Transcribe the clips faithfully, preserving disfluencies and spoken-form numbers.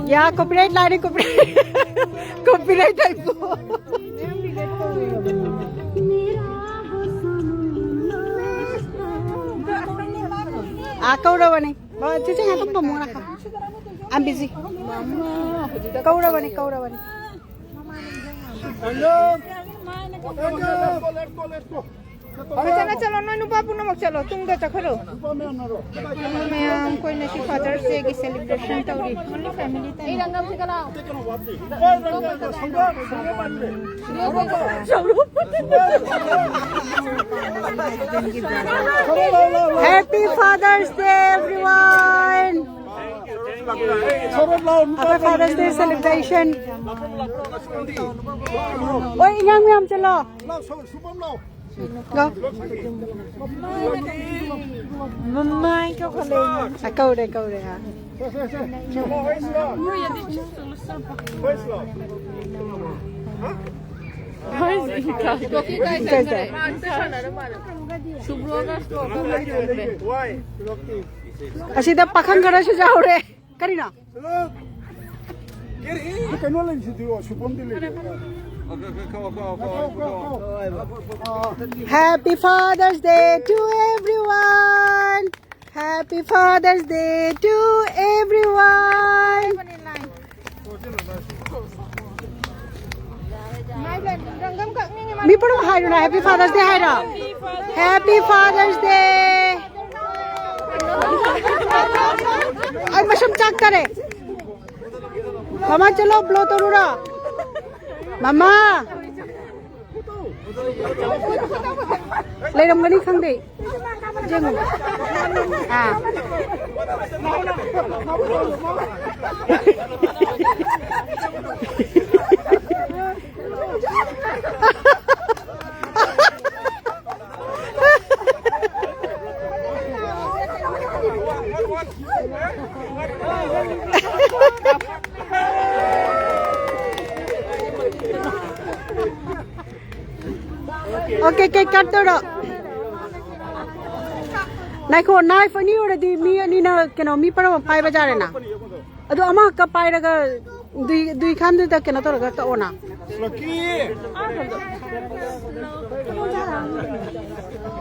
ꯌꯥ, copyright ꯂꯥꯛꯑꯅꯤ, copyright꯫ Copyright ꯂꯥꯛꯑꯅꯤ꯫ ꯑꯥ, ꯀꯧꯔꯕꯅꯤ꯫ ꯕꯥ, ꯆꯦꯆꯦ, ꯉꯥꯛꯇꯪ ꯄꯝꯃꯣ, ꯉꯥꯏꯈꯣ꯫ I'm busy꯫ ꯀꯧꯔꯕꯅꯤ, ꯀꯧꯔꯕꯅꯤ꯫ Hello. Let's go, let's go, let's go. ꯐꯖꯅ ꯆꯠꯂꯣ, ꯅꯣꯏ ꯅꯨꯄꯥ ꯄꯨꯝꯅꯃꯛ ꯆꯠꯂꯣ, ꯇꯨꯡꯗ ꯆꯠꯈ꯭ꯔꯣ꯫ ꯃꯌꯥꯝ ꯑꯩꯈꯣꯏ ꯉꯁꯤ Father's Day ꯒꯤ celebration ꯇꯧꯔꯤ꯫ Only family ꯇꯅꯤ꯫ Happy Father's Day, everyone! Happy Father's Day celebration! ꯍꯣꯏ, ꯏꯉꯥꯡ ꯃꯌꯥꯝ ꯆꯠꯂꯣ꯫ ꯂꯥꯎ, ꯁꯣ-, ꯁꯨꯕꯝ ꯂꯥꯎ꯫ ꯂꯥꯎ꯫ ꯃꯃꯥꯏ ꯀꯧꯈꯠꯂꯛꯑꯦ꯫ ꯑ, ꯀꯧꯔꯦ, ꯀꯧꯔꯦ, ꯑ꯫ ꯁꯦ, ꯁꯦ, ꯁꯦ꯫ ꯁꯦ, ꯍꯣꯏ, ꯁꯤ ꯂꯥꯎ꯫ ꯍꯣꯏ, ꯁꯤ ꯂꯥꯎ꯫ ꯍꯣꯏ, ꯁꯤ ꯂꯥꯎ꯫ ꯀꯩ, ꯀꯩ? ꯁꯨꯕ꯭ꯔꯣꯒ ꯁ꯭ꯂꯣꯒ ꯂꯩꯔꯦ꯫ ꯋꯥꯏ꯫ ꯑꯁꯤꯗ ꯄꯥꯈꯪ ꯈꯔꯁꯨ ꯌꯥꯎꯔꯦ꯫ ꯀꯔꯤꯅꯣ? ꯍꯜꯂꯣ꯫ ꯀꯩꯅꯣ ꯂꯩꯔꯤꯁꯤꯗꯤ, ꯑꯣ, ꯁꯨꯕꯝꯗꯤ ꯂꯩꯔꯦ꯫ Happy Father's Day to everyone. Happy Father's Day to everyone. ꯃꯤ ꯄꯨꯝꯅꯃꯛ ꯍꯥꯏꯔꯣꯅ, Happy Father's Day ꯍꯥꯏꯔꯣ꯫ Happy Father's Day. ꯑꯩ ꯃꯁꯝ ꯆꯥꯛꯇꯔꯦ꯫ ꯃꯃꯥ ꯆꯠꯂꯣ, blow ꯇꯧꯔꯨꯔꯣ꯫ ꯃꯃꯥ꯫ ꯂꯩꯔꯝꯒꯅꯤ ꯈꯪꯗꯦ꯫ ꯌꯦꯡꯉꯨ꯫ ꯑꯥ꯫ Okay, cake cut ꯇꯧꯔꯣ꯫ ꯉꯥꯏꯈꯣ, ꯅꯥꯏꯐ ꯑꯅꯤ ꯑꯣꯏꯔꯗꯤ ꯃꯤ ꯑꯅꯤꯅ ꯀꯩꯅꯣ, ꯃꯤ ꯄꯔꯝ ꯑꯃ ꯄꯥꯏꯕ ꯌꯥꯔꯦꯅ꯫ ꯑꯗꯣ ꯑꯃꯈꯛꯀ ꯄꯥꯏꯔꯒ ꯗꯨꯏ ꯗꯨꯏ ꯈꯥꯟꯗꯨꯗ ꯀꯩꯅꯣ ꯇꯧꯔꯒ ꯀꯛꯑꯣꯅ꯫ ꯂꯛꯀꯤ!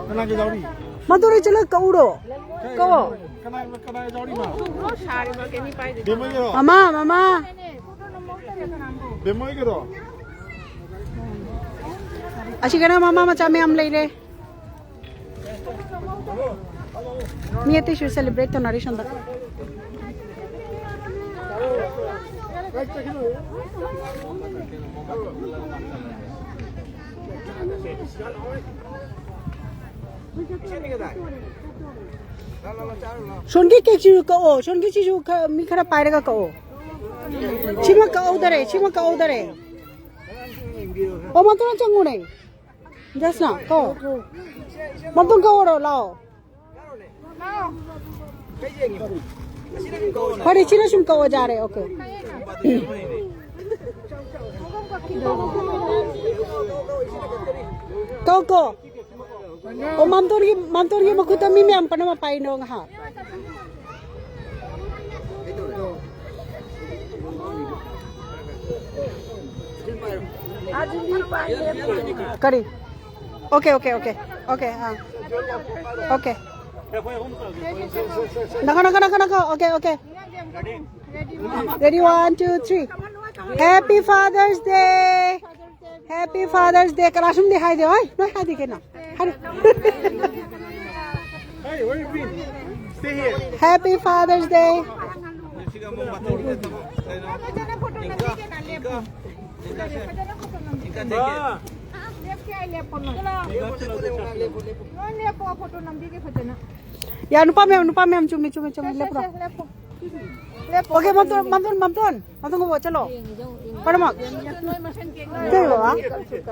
ꯀꯅꯥꯒꯤ ꯌꯥꯎꯔꯤ? ꯃꯗꯨꯔꯩ ꯆꯠꯂꯒ ꯀꯛꯎꯔꯣ? ꯀꯛꯑꯣ꯫ ꯀꯅꯥ, ꯀꯅꯥ ꯌꯥꯎꯔꯤ ꯃꯥ? ꯕꯦꯝꯃꯒꯤꯔꯣ? ꯃꯃꯥ, ꯃꯃꯥ꯫ ꯕꯦꯝꯃꯒꯤꯔꯣ? ꯑꯁꯤꯒꯅ ꯃꯃꯥ ꯃꯆꯥ ꯃꯌꯥꯝ ꯂꯩꯔꯦ꯫ ꯃꯤ ꯑꯇꯩꯁꯨ ꯁꯦꯂꯦꯕ꯭ꯔꯦꯠ ꯇꯧꯅꯔꯤ ꯁꯣꯝꯗ꯫ ꯁꯣꯝꯒꯤ ꯀꯦꯛꯁꯤꯁꯨ ꯀꯛꯑꯣ, ꯁꯣꯝꯒꯤ ꯁꯤꯁꯨ ꯈꯔ, ꯃꯤ ꯈꯔ ꯄꯥꯏꯔꯒ ꯀꯛꯑꯣ꯫ ꯁꯤꯃ ꯀꯛꯍꯧꯗꯔꯦ, ꯁꯤꯃ ꯀꯛꯍꯧꯗꯔꯦ꯫ ꯑꯣ, ꯃꯇꯨꯡ ꯆꯪꯉꯨꯅꯦ꯫ ꯖꯁꯅ, ꯀꯛꯑꯣ꯫ ꯃꯇꯨꯡ ꯀꯛꯑꯣꯔꯣ, ꯂꯥꯛꯑꯣ꯫ ꯐꯔꯦ, ꯁꯤꯅ ꯁꯨꯝ ꯀꯛꯑꯣ, ꯌꯥꯔꯦ, ꯑꯣꯀꯦ꯫ ꯀꯛꯑꯣ, ꯀꯛꯑꯣ꯫ ꯑꯣ, ꯃꯥꯝꯇꯣꯟꯒꯤ, ꯃꯥꯝꯇꯣꯟꯒꯤ ꯃꯈꯨꯠꯇ ꯃꯤ ꯃꯌꯥꯝ ꯄꯨꯝꯅꯃꯛ ꯄꯥꯏꯅꯣ ꯉꯥꯏꯍꯥꯛ꯫ ꯀꯔꯤ? Okay, okay, okay, okay, ah, okay. ꯅꯈꯣ, ꯅꯈꯣ, ꯅꯈꯣ, ꯅꯈꯣ꯫ Okay, okay. Ready, one, two, three. Happy Father's Day. Happy Father's Day. ꯀꯅꯥꯁꯨꯝꯗꯤ ꯍꯥꯏꯗꯦ ꯍꯣꯏ? ꯅꯣꯏ ꯍꯥꯏꯗꯤ ꯀꯩꯅꯣ? ꯍꯥꯏꯔꯣ꯫ Hey, where you been? Stay here. Happy Father's Day. ꯐꯖꯅ ꯐꯣꯇꯣ ꯅꯝꯕꯤꯒꯦ ꯅ ꯂꯦꯞꯄꯣ꯫ ꯐꯖꯅ ꯐꯣꯇꯣ ꯅꯝꯕꯤꯒꯦ꯫ ꯂꯦꯞꯀꯦ ꯑꯩ ꯂꯦꯞꯄꯣ ꯅꯣꯏ꯫ ꯅꯣꯏ ꯂꯦꯞꯄꯣ ꯐꯣꯇꯣ ꯅꯝꯕꯤꯒꯦ ꯐꯖꯅ꯫ ꯌꯥ ꯅꯨꯄꯥ ꯃꯌꯥꯝ ꯅꯨꯄꯥ ꯃꯌꯥꯝ ꯆꯨꯝꯃꯤ ꯆꯨꯝꯃꯤ ꯆꯨꯝꯃꯤ ꯁꯦ, ꯁꯦ, ꯂꯦꯞꯄ꯭ꯔꯣ? ꯁꯦ, ꯂꯦꯞꯄꯣ꯫ ꯂꯦꯞꯄꯣ꯫ Okay ꯃꯝꯇꯣꯟ ꯃꯝꯇꯣꯟ ꯃꯝꯇꯣꯟ ꯃꯝꯇꯣꯟ ꯉꯧꯕ ꯆꯠꯂꯣ꯫ ꯄꯔꯃꯛ꯫ ꯀꯩ ꯕꯕꯥ?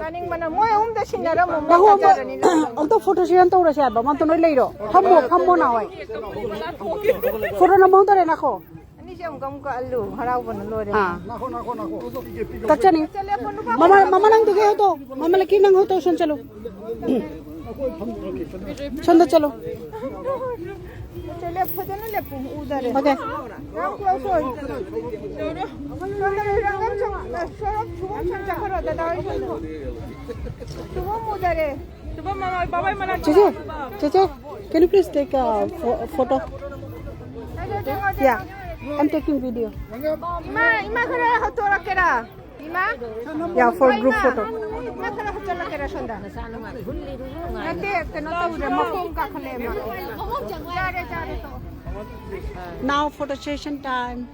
ꯀꯥꯅꯤꯡꯕꯅ ꯃꯣꯏ ꯑꯍꯨꯝꯗ ꯁꯤꯟꯅꯔꯝꯃꯣ ꯃꯣꯏ ꯉꯥꯏꯈꯣ ꯑꯝꯇ ꯆꯠꯆꯔꯅꯤ ꯂꯣꯏꯅ꯫ ꯑꯝꯇ ꯐꯣꯇꯣ ꯁꯦꯁꯟ ꯇꯧꯔꯁꯦ ꯍꯥꯏꯕ ꯃꯝꯇꯣꯟ ꯍꯣꯏ ꯂꯩꯔꯣ ꯐꯝꯃꯣ ꯐꯝꯃꯣ ꯅꯍꯥꯟꯋꯥꯏ꯫ ꯐꯣꯇꯣ ꯅꯝꯍꯧꯗꯔꯦ ꯅꯈꯣ꯫ ꯑꯅꯤꯁꯦ ꯑꯃꯨꯛꯀ ꯑꯃꯨꯛꯀ ꯑꯜꯂꯨ ꯍꯔꯥꯎꯕꯅ ꯂꯣꯏꯔꯦ꯫ ꯑꯥ꯫ ꯀꯛꯆꯅꯤ꯫ ꯃꯃꯥ ꯃꯃꯥ ꯅꯪꯗꯨꯒꯤ ꯍꯧꯇꯣ ꯃꯃꯥ ꯂꯛꯀꯤ ꯅꯪ ꯍꯧꯇꯣ ꯁꯣꯝ ꯆꯠꯂꯨ꯫ ꯁꯣꯝꯗ ꯆꯠꯂꯣ꯫ ꯆꯠꯂꯦ, ꯐꯖꯅ ꯂꯦꯞꯄꯨ, ꯎꯗꯔꯦ꯫ Okay. ꯌꯥꯝ close ꯑꯣꯏ꯫ ꯁꯣꯝꯗ ꯔꯪꯒꯝ ꯁꯣꯝ-, ꯁꯣꯝ-, ꯁꯣꯝ ꯆꯠꯈ꯭ꯔꯣ, ꯗꯗꯥ ꯍꯣꯏ ꯁꯣꯝꯗ꯫ ꯁꯣꯝ ꯎꯗꯔꯦ꯫ ꯁꯣꯝ ꯃꯃꯥ, ꯕꯕꯥ ꯃꯅꯥꯛꯇ꯫ ꯆꯦꯆꯦ, ꯆꯦꯆꯦ, can you please take a pho-, photo? Yeah, I'm taking video. ꯏꯃꯥ, ꯏꯃꯥ ꯈꯔ ꯍꯧꯗꯣꯔꯛꯀꯦꯔꯥ? ꯏꯃꯥ? Yeah, for group photo. ꯏꯃꯥ ꯈꯔ ꯍꯧꯗꯣꯔꯛꯀꯦꯔꯥ ꯁꯣꯝꯗ? ꯅꯠꯇꯦ, ꯀꯩꯅꯣ ꯇꯧꯗ꯭ꯔꯦ, ꯃꯈꯣꯡ ꯀꯥꯈꯠꯂꯛꯑꯦ ꯃꯥ꯫ ꯌꯥꯔꯦ, ꯌꯥꯔꯦ, ꯇꯣꯛꯑꯣ꯫ Now photo session time.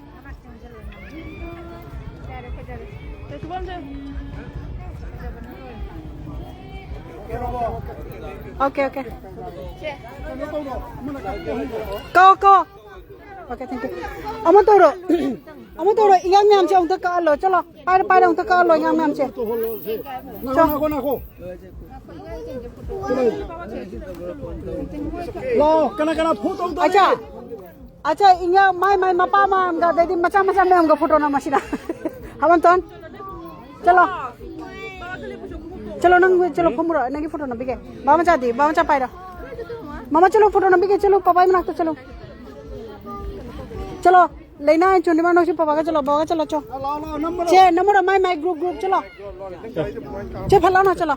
ꯌꯥꯔꯦ, ꯐꯖꯔꯦ꯫ Okay, okay. ꯀꯣ, ꯀꯣ꯫ Okay, thank you. ꯑꯃ ꯇꯧꯔꯣ꯫ ꯑꯃ ꯇꯧꯔꯣ꯫ ꯏꯌꯥꯡ ꯃꯌꯥꯝꯁꯦ ꯑꯃꯨꯛꯇ ꯀꯛꯍꯜꯂꯣ꯫ ꯆꯠꯂꯣ꯫ ꯄꯥꯏꯔꯣ, ꯄꯥꯏꯔꯣ, ꯑꯃꯨꯛꯇ ꯀꯛꯍꯜꯂꯣ, ꯏꯌꯥꯡ ꯃꯌꯥꯝꯁꯦ꯫ ꯉꯥꯏꯈꯣ, ꯉꯥꯏꯈꯣ, ꯉꯥꯏꯈꯣ꯫ ꯂꯥꯛꯑꯣ, ꯀꯅꯥ ꯀꯅꯥ ꯐꯣꯟ ꯇꯧꯗꯣꯔꯤ? ꯑꯠꯆꯥ꯫ ꯑꯠꯆꯥ, ꯏꯌꯥꯡ ꯃꯥꯏ, ꯃꯥꯏ ꯃꯄꯥ ꯃꯌꯥꯝꯒ, ꯑꯗꯩꯗꯤ ꯃꯆꯥ ꯃꯆꯥ ꯃꯌꯥꯝꯒ ꯐꯣꯇꯣ ꯅꯝꯃꯁꯤꯔ? ꯍꯥꯃꯟꯇꯣꯟ꯫ ꯆꯠꯂꯣ꯫ ꯆꯠꯂꯣ, ꯅꯪ ꯆꯠꯂꯣ, ꯐꯝꯃꯨꯔꯣ꯫ ꯅꯪꯒꯤ ꯐꯣꯇꯣ ꯅꯝꯕꯤꯒꯦ꯫ ꯕꯥ ꯃꯆꯥꯗꯤ, ꯕꯥ ꯃꯆꯥ ꯄꯥꯏꯔꯣ꯫ ꯃꯃꯥ, ꯆꯠꯂꯣ, ꯐꯣꯇꯣ ꯅꯝꯕꯤꯒꯦ꯫ ꯆꯠꯂꯣ, ꯄꯄꯥꯏ ꯃꯅꯥꯛꯇ ꯆꯠꯂꯣ꯫ ꯆꯠꯂꯣ꯫ ꯂꯩꯅꯥ ꯆꯨꯟꯗꯤꯃꯥ, ꯅꯪꯁꯨ ꯄꯄꯥꯒ ꯆꯠꯂꯣ, ꯕꯥꯒ ꯆꯠꯂꯣ, ꯆꯣ꯫ ꯂꯥꯛꯑꯣ, ꯂꯥꯛꯑꯣ, ꯅꯝꯃꯔꯣ꯫ ꯆꯦ, ꯅꯝꯃꯔꯣ, ꯃꯥꯏ, ꯃꯥꯏ, group, group, ꯆꯠꯂꯣ꯫ ꯆꯦ, ꯐꯠ ꯂꯥꯎꯅ ꯆꯠꯂꯣ꯫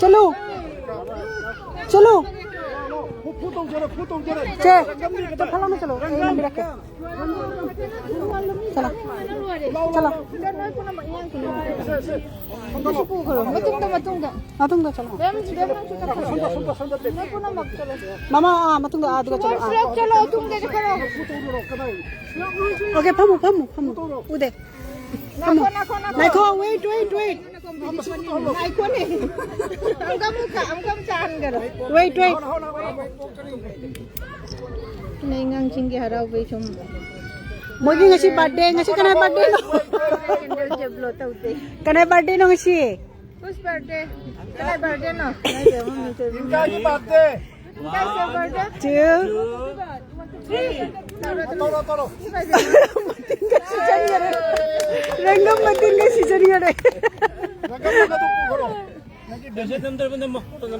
ꯆꯠꯂꯨ꯫ ꯆꯠꯂꯨ꯫ ꯐꯨ, ꯐꯨ ꯇꯧꯖꯔꯣ, ꯐꯨ ꯇꯧꯖꯔꯣ꯫ ꯆꯦ, ꯆꯦ, ꯐꯠ ꯂꯥꯎꯅ ꯆꯠꯂꯣ꯫ ꯑꯩ ꯅꯝꯕꯤꯔꯛꯀꯦ꯫ ꯆꯠꯂꯣ꯫ ꯆꯠꯂꯣ꯫ ꯁꯤ, ꯁꯤ꯫ ꯃꯇꯨꯡꯗ, ꯃꯇꯨꯡꯗ꯫ ꯃꯇꯨꯡꯗ ꯆꯠꯂꯣ꯫ ꯃꯦꯝ, ꯃꯦꯝ, ꯅꯪꯁꯨ ꯆꯠꯈ꯭ꯔꯣ꯫ ꯁꯣꯝꯗ, ꯁꯣꯝꯗ, ꯁꯣꯝꯗ ꯆꯠꯂꯣ꯫ ꯅꯣꯏ ꯄꯨꯝꯅꯃꯛ ꯆꯠꯂꯣ꯫ ꯃꯃꯥ, ꯑꯥ, ꯃꯇꯨꯡꯗ, ꯑꯥ, ꯑꯗꯨꯒ ꯆꯠꯂꯣ, ꯑꯥ꯫ ꯆꯠꯂꯣ, ꯆꯠꯂꯣ, ꯃꯇꯨꯡꯗ ꯆꯠꯈ꯭ꯔꯣ꯫ Okay, ꯐꯝꯃꯨ, ꯐꯝꯃꯨ, ꯐꯝꯃꯨ꯫ ꯎꯗꯦ꯫ ꯉꯥꯏꯈꯣ, ꯉꯥꯏꯈꯣ, ꯉꯥꯏꯈꯣ꯫ ꯉꯥꯏꯈꯣ, wait, wait, wait. ꯉꯥꯏꯈꯣꯅꯦ꯫ ꯑꯃꯨꯛꯀ, ꯑꯃꯨꯛꯀ, ꯑꯃꯨꯛꯀ ꯑꯃꯨꯛ ꯆꯥꯍꯟꯒꯔꯣ꯫ Wait, wait. ꯅꯣꯏ ꯑꯉꯥꯡꯁꯤꯡꯒꯤ ꯍꯔꯥꯎꯕꯩ ꯁꯨꯝ꯫ ꯃꯣꯏꯒꯤ ꯉꯁꯤ birthday, ꯉꯁꯤ ꯀꯅꯥ birthday ꯅꯣ? Candle ꯖꯦ blow ꯇꯧꯗꯦ꯫ ꯀꯅꯥ birthday ꯅꯣ ꯉꯁꯤ? Whose birthday? ꯀꯅꯥ birthday ꯅꯣ? ꯏꯟꯗꯤꯌꯥꯒꯤ birthday꯫ Two. ꯇꯧꯔꯣ, ꯇꯧꯔꯣ꯫ ꯃꯇꯤꯟꯒ ꯁꯤꯖꯟꯈꯔꯦ꯫ ꯔꯪꯒꯝ ꯃꯇꯤꯟꯒ ꯁꯤꯖꯟꯈꯔꯦ꯫ ꯔꯪꯒꯝ ꯅꯪ ꯑꯗꯨꯝ ꯄꯨꯈ꯭ꯔꯣ꯫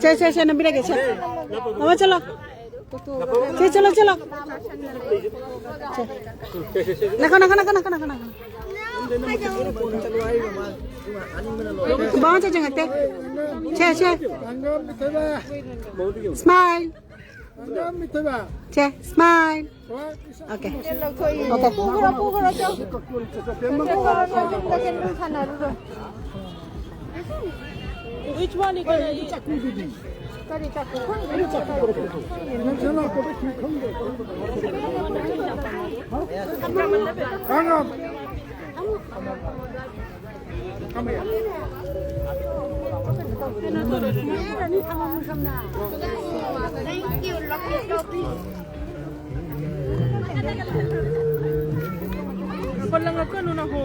ꯁꯦ, ꯁꯦ, ꯁꯦ, ꯅꯝꯕꯤꯔꯒꯦ, ꯁꯦ꯫ ꯃꯃꯥ, ꯆꯠꯂꯣ꯫ ꯁꯦ, ꯆꯠꯂꯣ, ꯆꯠꯂꯣ꯫ ꯁꯦ꯫ ꯅꯈꯣ, ꯅꯈꯣ, ꯅꯈꯣ, ꯅꯈꯣ, ꯅꯈꯣ, ꯅꯈꯣ꯫ ꯃꯃꯥ, ꯆꯠ ꯆꯪꯉꯛꯇꯦ꯫ ꯁꯦ, ꯁꯦ꯫ Smile꯫ ꯁꯦ, smile꯫ Okay. Okay. ꯄꯨꯈ꯭ꯔꯣ, ꯄꯨꯈ꯭ꯔꯣ, ꯆꯣ꯫ ꯄꯨꯈ꯭ꯔꯣ, ꯅꯣꯏ ꯌꯨꯝꯗ ꯀꯩꯅꯣ ꯁꯥꯟꯅꯔꯨꯔꯣ꯫ Which one you gonna eat? ꯀꯔꯤ ꯆꯥꯛꯀꯧ? Walang ako, ano na ho.